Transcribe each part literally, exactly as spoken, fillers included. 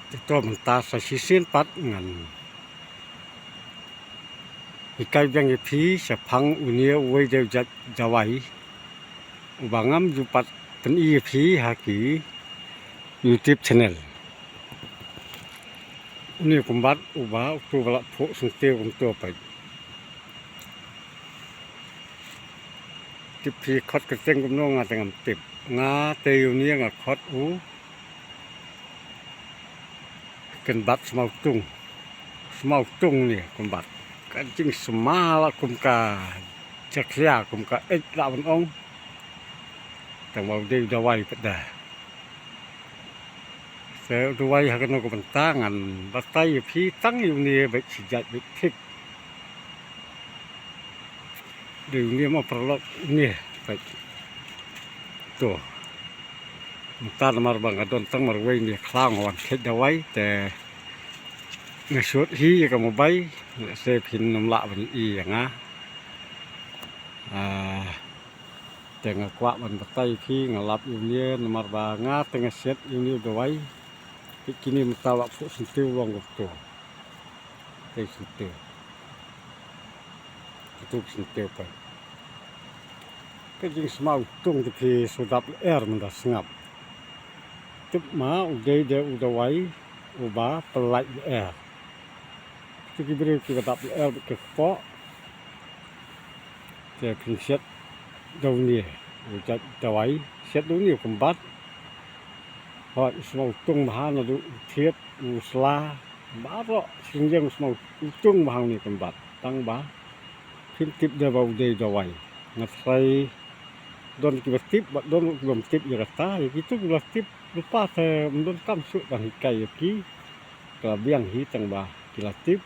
Te to mynta sa shisien pat ngan hikai biang ïa phi shaphang une uwei u jait dawai uba ngam ju pat pyni ïa phi ha ki YouTube channel. Une u kynbat uba uto ba la phuh syntiew kumto pat. Tip phi khot kyrteng kumno nga te ngam tip. Nga te une nga khot u kynbat smaw tung. Smaw tung ne kynbat. Ka jingsma la kum ka jakhlia kum ka eit la ban ong. Tang ba u dei u dawai pat da. Te u dawai ha kano ka bynta ngan batai ïa phi tang ïa une bad shi jait bad thik. Dei une ma paralok une bad. To. Mynta namar ba nga don tang marwei ne khlang wan khet dawai te nga shot hi ïa ka mobile. Nga se phin nym lah ban i ïa nga. Ah, te nga kwah ban batai phi nga lap ïa une namar ba nga te nga shet ïa une u dawai. Te kine mynta la phuh syntiew long kumto. Te syntiew. Te tuk syntiew pat. Ka jingsma u tung te phi shu dap lyer mynta sngap. Tip ma u dei de u dawai uba pyllait lyer. Te ki briew kiba dap lyer bad ki kpoh. Te phin shet da une u jait dawai shet da une u kynbat. Hooid u sma u tung bha naduh u thied u sla baroh sngewsih u sma u tung bha une u kynbat. Tang ba phin tip de ba u dei dawai. Nga tharai don kiba tip bad don kiba ym tip ïa kata. Ïa kito kiba la tip lypa te ym donkam shuh ban hikai ïa ki. Ka la biang hi tang ba ki la tip.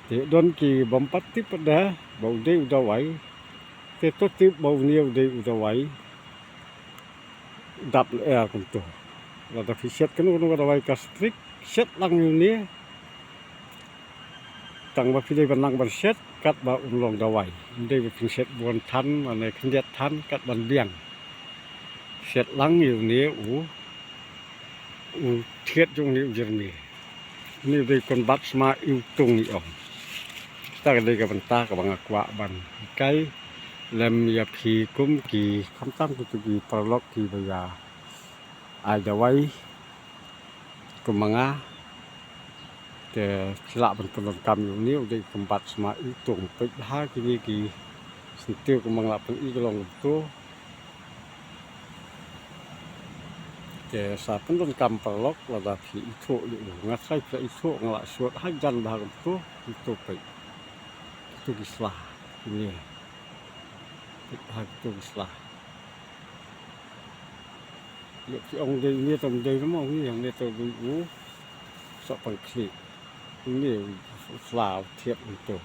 Te don ki bym pat tip pat de ba u dei u dawai. Te to tip ba une u dei u dawai. Dap lyer kumto. Lada phi shet kano kano ka dawai ka strik shet lang ïa une. Tang ba phi dei ban nang ban shet katba un long dawai. Ym dei ba phin shet bun than mane khyndiat than kat ban biang. Shet lang ïa une u u thied jong une u jyrmi. Une u dei u kynbat sma iwtung i ong. Kata ka dei ka bynta kaba nga kwah ban hikai lem ïa phi kum ki khamtam kito ki paralok kiba ïa ai dawai kum ma nga. Te phi lah ban pyndonkam ïa une u dei u kynbat sma iwtung. Peit bha kine ki syntiew kumba nga la pyni ka long kumto. Te sa pyndonkam paralok lada phi ithuh ïa u. Nga tharai phi la ithuh nga la shot hajan bha kumto. Kito peit. Kito ki sla kine. Peit bha kito ki sla. Ïa ki ong dei ne tam dei mo ngi ong ne to dei u. Sa pang khlieh. Une u sla u thied kumto.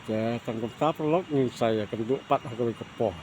Te tang kumta paralok ngin sa ïakynduh pat ha kawei ka por.